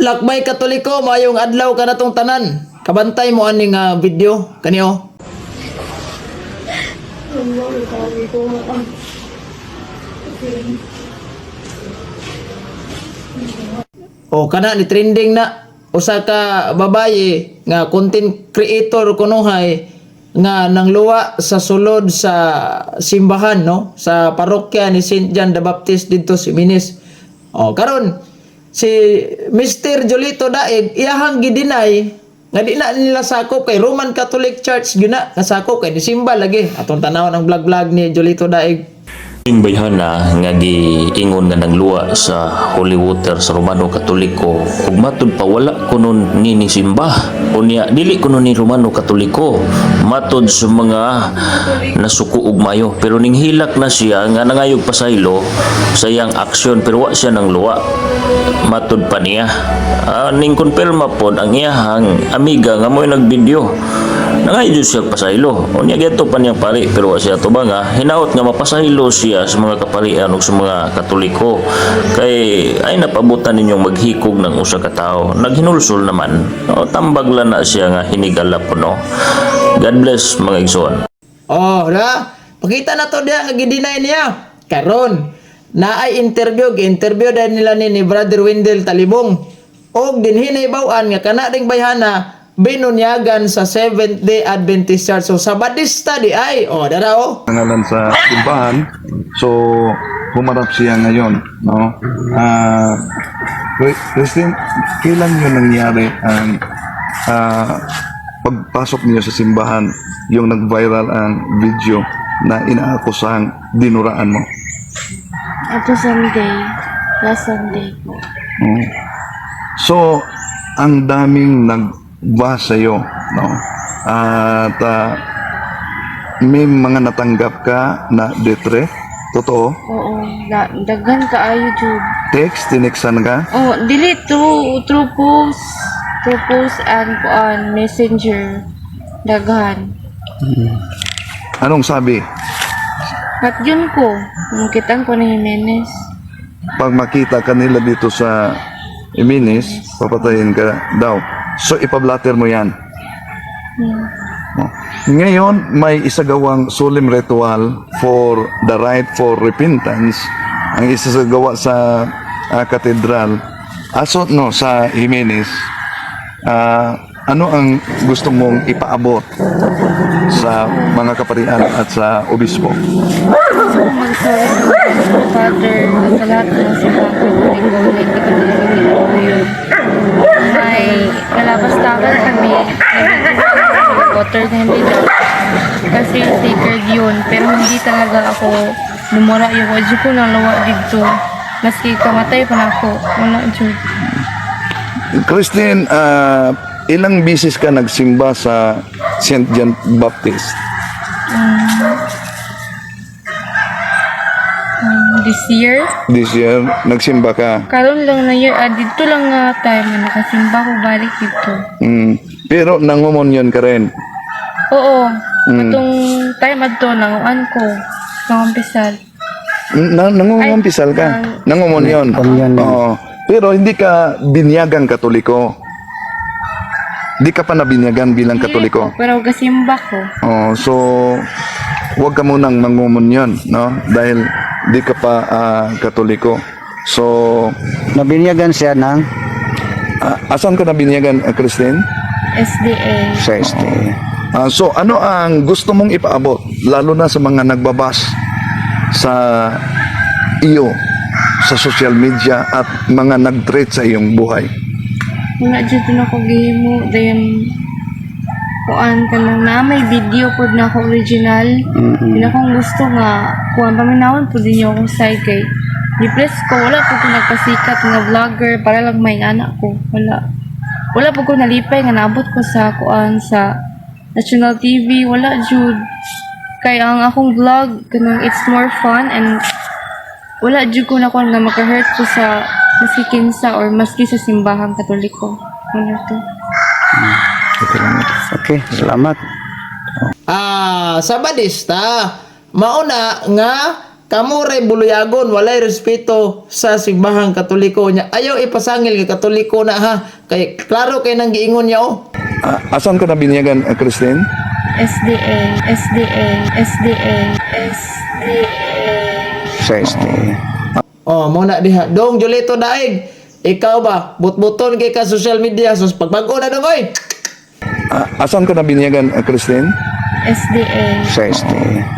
Lakbay Katoliko, maayong adlaw kanatong tanan. Kabantay mo aning video kaniyo. O kana ni trending na usa ka babaye nga content creator kunuhay nga nangluwa sa sulod sa simbahan, no, sa parokya ni St. John the Baptist didto sa Jimenez. O karon si Mr. Jolito Daig iyahang gideny nga di na nila sakop kay Roman Catholic Church gyud na nasakop kay nisimba lagi. Atong tanawon ang vlog-vlog ni Jolito Daig. Ning bayhana nga giingon nga nagluwa sa holy water sa Romano Katoliko ug matud pa wala kuno ni ni simba, unya dili kuno ni Romano Katoliko matud sa mga nasuko og mayo, pero ning hilak na siya nga nangayog pasaylo sa iyang aksyon, pero wa siya nang luwa matud pa niya. Ning kumpirma pod ang iyahang amiga nga mo'y nagvideo. Nangayo jud siya pasaylo. Unya geto pa niyang pari pero wa siya tubang nga hinaot nga mapasaylo siya sa mga kaparian ug sa mga Katoliko kay ay napabutan ninyong maghikog ng usa ka tawo. Naghinulsol naman. O, tambag lang na siya nga hinigala po, no. God bless, mga igsoon. Oh, da. Pakita na to diha nga gideny niya. Karon, naay interview, gi-interview dahil nila ni Brother Wendell Talibong. Og dinhi nahibaw-an nga kana ding bayhana binunyagan sa Seventh Day Adventist Church. So Sabadista di ay. Oh, dara oh. Pangalan sa simbahan. So, humarap siya ngayon, no? Christine, kailan yun nangyari ang pagpasok niyo sa simbahan, yung nag-viral ang video na inaakusahang dinuraan mo? Ato Sunday. Last Sunday po. So, ang daming nag-bash sa'yo, no? At may mga natanggap ka na detre, totoo? Oo. Daghan kaayo jud. Text, tinexan ka? Oh, dili true true post. True post and kuan messenger. Daghan. Anong sabi? At yun ko. Nakitaan ko ni Jimenez. Pag makita ka nila dito sa Jimenez, papatayin ka daw. So, ipablatter mo yan. No? Ngayon, may isagawang solemn ritual for the right for repentance. Ang isasagawa sa katedral, aso no, sa Jimenez, ano ang gusto mong ipaabot sa mga kaparian at sa obispo? Gusto ko mag-sorry sa father at sa lahat ng simbang Katoliko na hindi ko talaga ginawa yun. May nalapastangan kami na water na hindi daw. Kasi sacred yun. Pero hindi talaga ako lumura yung wadyo ko nang lawa dito. Maski kamatay pa na ako. Wala jud. Christine, ilang bisis ka nagsimba sa St. John Baptist? This year, This year, nagsimba ka. karon lang na year, dito lang nga time na nakasimba ko balik dito. Pero nangumonyon ka rin. Oo. Atong time adto nanguan ko. Nangumpisal. Nangungumpisal ka. Nangumonyon. Oo. Pero hindi ka binyagang Katoliko. Hindi ka pa nabinyagan bilang Katoliko. Ko, pero gasimba ko. Oh, so huwag ka munang mangumonyon, no? Dahil di ka pa Katoliko. So, Nabinyagan siya ng asan ka nabinyagan, Christine? SDA. Sa SDA. So ano ang gusto mong ipaabot lalo na sa mga nagbabas sa iyo sa social media at mga nag-treat sa iyong buhay? Wala jud na ko gihimo dayon kuan ka lang na may video pod na ako original. Mm-hmm. Akong gusto nga kuan paminawon pod ninyo akong side kay depressed ko, wala po ko nagpasikat nga vlogger para lang may anak ko. Wala. Wala po ko nalipay nga naabot ko sa kuan sa national TV, wala jud. Kay ang akong vlog kanang it's more fun and wala jud ko na kuan nga maka-hurt ko sa maski kinsa or maski sa simbahang Katoliko. Wala to. Okay, salamat. Sabadista, mauna nga Kamo ray buluyagon, walay respeto sa simbahang Katoliko niya. Ayaw ipasangil kay Katoliko na ha. Kay klaro kay nang giingon niya oh. Ah, asan ka nabinyagan, Christine? SDA, SDA, SDA, SDA. Sa SDA. Oh, muna diha. Dong Julito Daig, ikaw ba butbuton kay ka social media sus pagbag-o na dong oy. Ah, asan ka nabinyagan, Christine? SDA. Sa SDA.